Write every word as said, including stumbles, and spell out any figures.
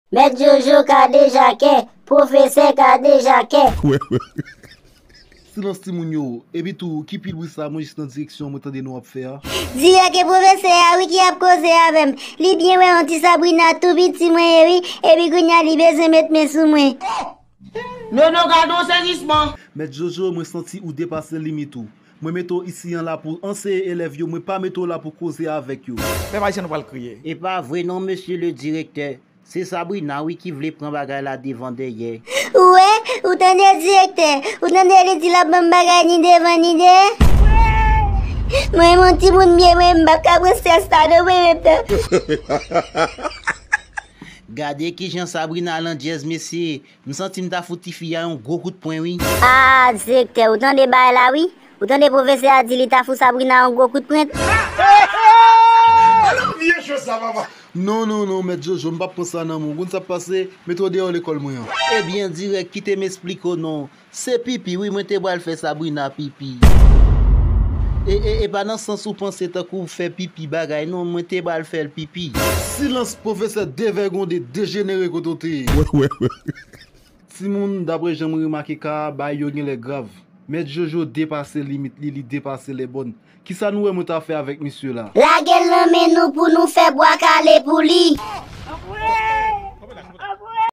Mèt Jojo kadejakè, pwofesè kadejakè. Silans timoun yo, epi tou, ki pil bri sa, mwen jis nan direksyon mwen tande nou ap fè a. Dirèk e pwofesè a wi ki ap koze avè m. Li byen wè yon ti Sabrina tou piti mwen ye wi, epi kounye a li bezwen met men sou mwen. Nono gade yon sezisman. Mèt Jojo, mwen santi ou depase limit ou. Mwen mete w isi an la pou anseye elèv yo, mwen pa mete w la pou koze avèk yo. Pèp ayisyen nou pral kriye. E pa vre non mesye le direktè. Se Sabrina wi ki vle pran bagay la devan dèyè. Ou wè, ou tande direktè, ou tande li di l ap ban m bagay ni devan ni dèyè. Mwen yon timoun byen mwen, m p ap ka pran strès sa non mwen menm tan. Gade kijan Sabrina landjèz mesye. M santi m ta fout tifi a yon gwo kout pwen wi. Ah direktè, ou tande bagay la wi. Ou tande pwofesè a di li ta fout Sabrina yon gwo kout pwen. Non, non, non, mèt Jojo, m p ap pran sa nan men w. Ou konn sa k pase? Mete w deyò lekòl mwen an. Ebyen dirèk kite m esplike w non. Se pipi wi mwen te pral fè Sabrina pipi. E, e, e pa nan sans ou panse tankou fè pipi bagay non, mwen te pral fè l pipi. Silans pwofesè devègonde, dejenere kote w te ye. Timoun, daprè jan mwen remake ka a, bagay yo genlè grav. Mèt Jojo depase limit li, li depase lèbòn. Kisa nou wè mwen ta fè avèk misye la? Lage l nan men nou pou nou fè bwa kale pou li.